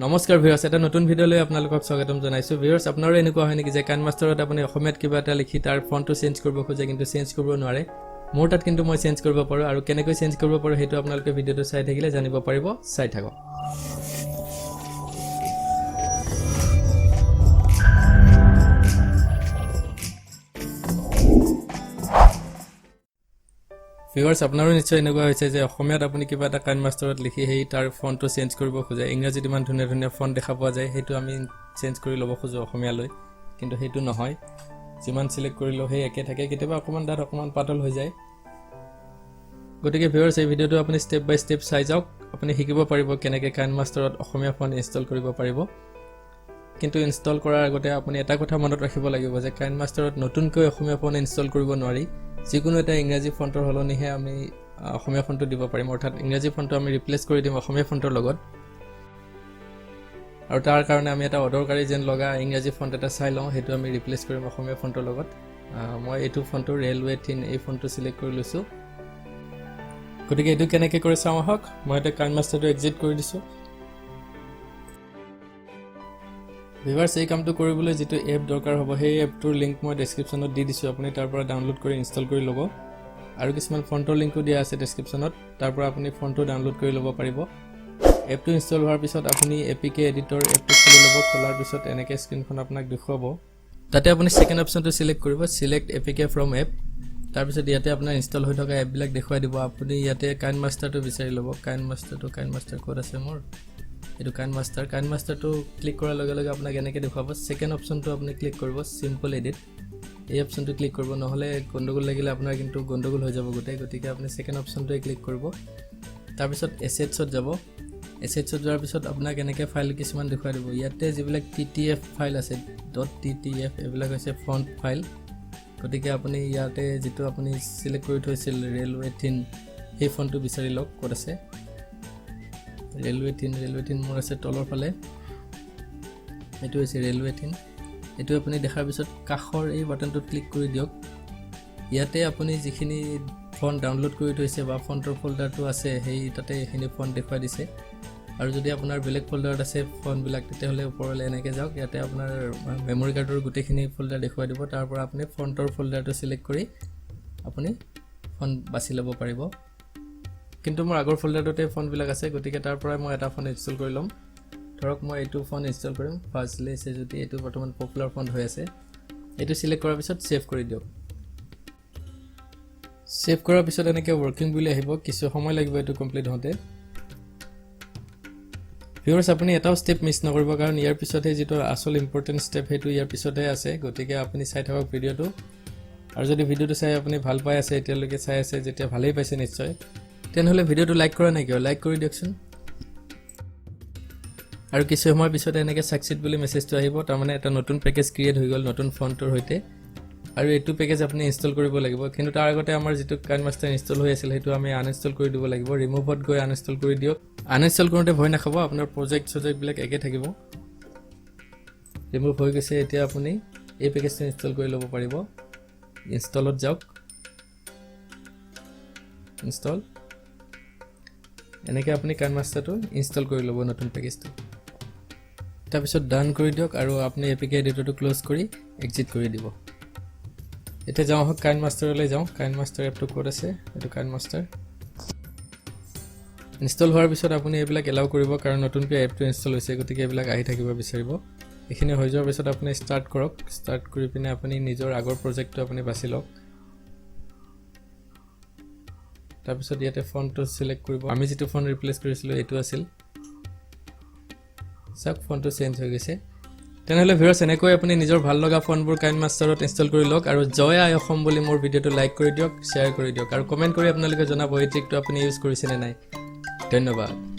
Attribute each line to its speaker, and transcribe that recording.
Speaker 1: নমস্কাৰ ভিউৱাৰ্ছ, এটা নতুন ভিডিঅ'লৈ আপোনালোকক স্বাগতম জনাইছোঁ। ভিউৱাৰ্ছ, আপোনাৰো এনেকুৱা হয় নেকি যে কাইন মাষ্টাৰত আপুনি অসমীয়াত কিবা এটা লিখি তাৰ ফণ্টটো চেঞ্জ কৰিব খোজে, কিন্তু চেঞ্জ কৰিব নোৱাৰে? মোৰ তাত কিন্তু মই চেঞ্জ কৰিব পাৰোঁ আৰু কেনেকৈ চেঞ্জ কৰিব পাৰোঁ সেইটো আপোনালোকে ভিডিঅ'টো চাই থাকিলে জানিব পাৰিব। চাই থাকক। ভিউৱাৰ্ছ, আপোনাৰো নিশ্চয় এনেকুৱা হৈছে যে অসমীয়াত আপুনি কিবা এটা কাইন মাষ্টাৰত লিখি সেই তাৰ ফণ্টটো চেঞ্জ কৰিব খোজে। ইংৰাজীত ইমান ধুনীয়া ধুনীয়া ফণ্ট দেখা পোৱা যায়, সেইটো আমি চেঞ্জ কৰি ল'ব খোজোঁ অসমীয়ালৈ, কিন্তু সেইটো নহয়। যিমান চিলেক্ট কৰিলেও সেই একে থাকে, কেতিয়াবা অকণমান ডাঠ, অকণমান পাতল হৈ যায়। গতিকে ভিউৱাৰ্ছ, এই ভিডিঅ'টো আপুনি ষ্টেপ বাই ষ্টেপ চাই যাওক, আপুনি শিকিব পাৰিব কেনেকৈ কাইন মাষ্টাৰত অসমীয়া ফণ্ট ইনষ্টল কৰিব পাৰিব। কিন্তু ইনষ্টল কৰাৰ আগতে আপুনি এটা কথা মনত ৰাখিব লাগিব যে কাইন মাষ্টাৰত নতুনকৈ অসমীয়া ফণ্ট ইনষ্টল কৰিব নোৱাৰি। যিকোনো এটা ইংৰাজী ফণ্টৰ সলনিহে আমি অসমীয়া ফণ্টটো দিব পাৰিম, অৰ্থাৎ ইংৰাজী ফণ্টটো আমি ৰিপ্লেচ কৰি দিম অসমীয়া ফণ্টৰ লগত। আৰু তাৰ কাৰণে আমি এটা অদৰকাৰী যেন লগা ইংৰাজী ফণ্ট এটা চাই লওঁ, সেইটো আমি ৰিপ্লেচ কৰিম অসমীয়া ফণ্টৰ লগত। মই এইটো ফণ্টটো, ৰেলৱে থিন, এই ফণ্টটো চিলেক্ট কৰি লৈছোঁ। গতিকে এইটো কেনেকৈ কৰি চাওঁ আহক। মই এতিয়া কাইন মাষ্টাৰটো এক্সিট কৰি দিছোঁ। ভিউৱাৰ্ছ, এই কামটো কৰিবলৈ যিটো এপ দৰকাৰ হ'ব, সেই এপটোৰ লিংক মই ডেছক্ৰিপশ্যনত দি দিছোঁ, আপুনি তাৰ পৰা ডাউনলোড কৰি ইনষ্টল কৰি ল'ব। আৰু কিছুমান ফণ্টৰ লিংকো দিয়া আছে ডেছক্ৰিপশ্যনত, তাৰ পৰা আপুনি ফণ্টটো ডাউনলোড কৰি ল'ব পাৰিব। এপটো ইনষ্টল হোৱাৰ পিছত আপুনি এপিকে এডিটৰ এপটো খুলি ল'ব। খোলাৰ পিছত এনেকৈ স্ক্ৰীণখন আপোনাক দেখুৱাব। তাতে আপুনি ছেকেণ্ড অপশ্যনটো চিলেক্ট কৰিব, চিলেক্ট এপিকে ফ্ৰম এপ। তাৰপিছত ইয়াতে আপোনাৰ ইনষ্টল হৈ থকা এপবিলাক দেখুৱাই দিব। আপুনি ইয়াতে কাইন মাষ্টাৰটো বিচাৰি ল'ব। কাইন মাষ্টাৰটো, কাইন মাষ্টাৰ ক'ত আছে মোৰ? এইটো কাইন মাষ্টাৰ। কাইন মাষ্টাৰটো ক্লিক কৰাৰ লগে লগে আপোনাক এনেকৈ দেখুৱাব। ছেকেণ্ড অপশ্যনটো আপুনি ক্লিক কৰিব, চিম্পল এডিট, এই অপশ্যনটো ক্লিক কৰিব। নহ'লে গণ্ডগোল লাগিলে আপোনাৰ কিন্তু গণ্ডগোল হৈ যাব গোটেই। গতিকে আপুনি ছেকেণ্ড অপশ্যনটোৱে ক্লিক কৰিব। তাৰপিছত এছেটছত যাব। এছেটছত যোৱাৰ পিছত আপোনাক এনেকৈ ফাইল কিছুমান দেখুৱাই দিব। ইয়াতে যিবিলাক টিটিএফ ফাইল আছে, .ttf, এইবিলাক হৈছে ফণ্ট ফাইল। গতিকে আপুনি ইয়াতে যিটো আপুনি চিলেক্ট কৰি থৈছিল ৰেলৱে থিন, সেই ফণ্টটো বিচাৰি লওক ক'ত আছে। ৰেলৱে থিন, ৰেলৱে থিন মোৰ আছে তলৰ ফালে। এইটো হৈছে ৰেলৱে থিন। এইটো আপুনি দেখাৰ পিছত কাষৰ এই বাটনটোত ক্লিক কৰি দিয়ক। ইয়াতে আপুনি যিখিনি ফণ্ট ডাউনলোড কৰি থৈছে বা ফণ্টৰ ফ'ল্ডাৰটো আছে, সেই তাতে এইখিনি ফণ্ট দেখুৱাই দিছে। আৰু যদি আপোনাৰ বেলেগ ফ'ল্ডাৰত আছে ফণ্টবিলাক, তেতিয়াহ'লে ওপৰলৈ এনেকৈ যাওক। ইয়াতে আপোনাৰ মেমৰি কাৰ্ডৰ গোটেইখিনি ফ'ল্ডাৰ দেখুৱাই দিব। তাৰ পৰা আপুনি ফণ্টৰ ফ'ল্ডাৰটো চিলেক্ট কৰি আপুনি ফণ্ট বাছি ল'ব পাৰিব। কিন্তু মোৰ আগৰ ফ'ল্ডাৰটোতে ফণ্টবিলাক আছে, গতিকে তাৰ পৰাই মই এটা ফণ্ট ইনষ্টল কৰি ল'ম। ধৰক মই এইটো ফণ্ট ইনষ্টল কৰিম, ফাৰ্ষ্টলি যদি এইটো বৰ্তমান পপুলাৰ ফণ্ট হৈ আছে। এইটো চিলেক্ট কৰাৰ পিছত ছেভ কৰি দিয়ক। ছেভ কৰাৰ পিছত এনেকৈ ৱৰ্কিং বুলি আহিব। কিছু সময় লাগিব এইটো কমপ্লিট হওঁতে। ভিউৱাৰ্ছ, আপুনি এটাও ষ্টেপ মিছ নকৰিব, কাৰণ ইয়াৰ পিছতহে যিটো আচল ইম্পৰ্টেণ্ট ষ্টেপ, সেইটো ইয়াৰ পিছতহে আছে। গতিকে আপুনি চাই থাকক ভিডিঅ'টো। আৰু যদি ভিডিঅ'টো চাই আপুনি ভাল পাই আছে, এতিয়ালৈকে চাই আছে যেতিয়া ভালেই পাইছে নিশ্চয়, তেনেহ'লে ভিডিঅ'টো লাইক কৰা নাই কিয়? লাইক কৰি দিয়কচোন। আৰু কিছু সময়ৰ পিছতে এনেকৈ ছাকচিড বুলি মেছেজটো আহিব। তাৰমানে এটা নতুন পেকেজ ক্ৰিয়েট হৈ গ'ল নতুন ফণ্টটোৰ সৈতে আৰু এইটো পেকেজ আপুনি ইনষ্টল কৰিব লাগিব। কিন্তু তাৰ আগতে আমাৰ যিটো কাইন মাষ্টাৰ ইনষ্টল হৈ আছিল, সেইটো আমি আনইনষ্টল কৰি দিব লাগিব। ৰিমুভত গৈ আনইনষ্টল কৰি দিয়ক। আনইনষ্টল কৰোঁতে ভয় নাখাব, আপোনাৰ প্ৰজেক্ট চজেক্টবিলাক একে থাকিব। ৰিমুভ হৈ গৈছে। এতিয়া আপুনি এই পেকেজটো ইনষ্টল কৰি ল'ব পাৰিব। ইনষ্টলত যাওক, ইনষ্টল। এনেকৈ আপুনি কাইন মাষ্টাৰটো ইনষ্টল কৰি ল'ব, নতুন পেকেজটো। তাৰপিছত ডান কৰি দিয়ক আৰু আপুনি এপিকে এডিটৰটো ক্ল'জ কৰি এক্সিট কৰি দিব। এতিয়া যাওঁ আহক, কাইন মাষ্টাৰলৈ যাওঁ। কাইন মাষ্টাৰ এপটো ক'ত আছে? এইটো কাইন মাষ্টাৰ। ইনষ্টল হোৱাৰ পিছত আপুনি এইবিলাক এলাউ কৰিব, কাৰণ নতুনকৈ এপটো ইনষ্টল হৈছে, গতিকে এইবিলাক আহি থাকিব বিচাৰিব। এইখিনি হৈ যোৱাৰ পিছত আপুনি ষ্টাৰ্ট কৰক। ষ্টাৰ্ট কৰি পিনে আপুনি নিজৰ আগৰ প্ৰজেক্টটো আপুনি বাছি লওক। তাৰপিছত ইয়াতে ফণ্টটো চিলেক্ট কৰিব। আমি যিটো ফণ্ট ৰিপ্লেচ কৰিছিলোঁ, এইটো আছিল। চাওক, ফণ্টটো চেঞ্জ হৈ গৈছে। তেনেহ'লে ভিউৱাৰ্ছ, এনেকৈ আপুনি নিজৰ ভাল লগা ফণ্টবোৰ কাইন মাষ্টাৰত ইনষ্টল কৰি লওক। আৰু জয় আই অসম বুলি মোৰ ভিডিঅ'টো লাইক কৰি দিয়ক, শ্বেয়াৰ কৰি দিয়ক আৰু কমেণ্ট কৰি আপোনালোকে জনাব এই ট্ৰিকটো আপুনি ইউজ কৰিছেনে নাই। ধন্যবাদ।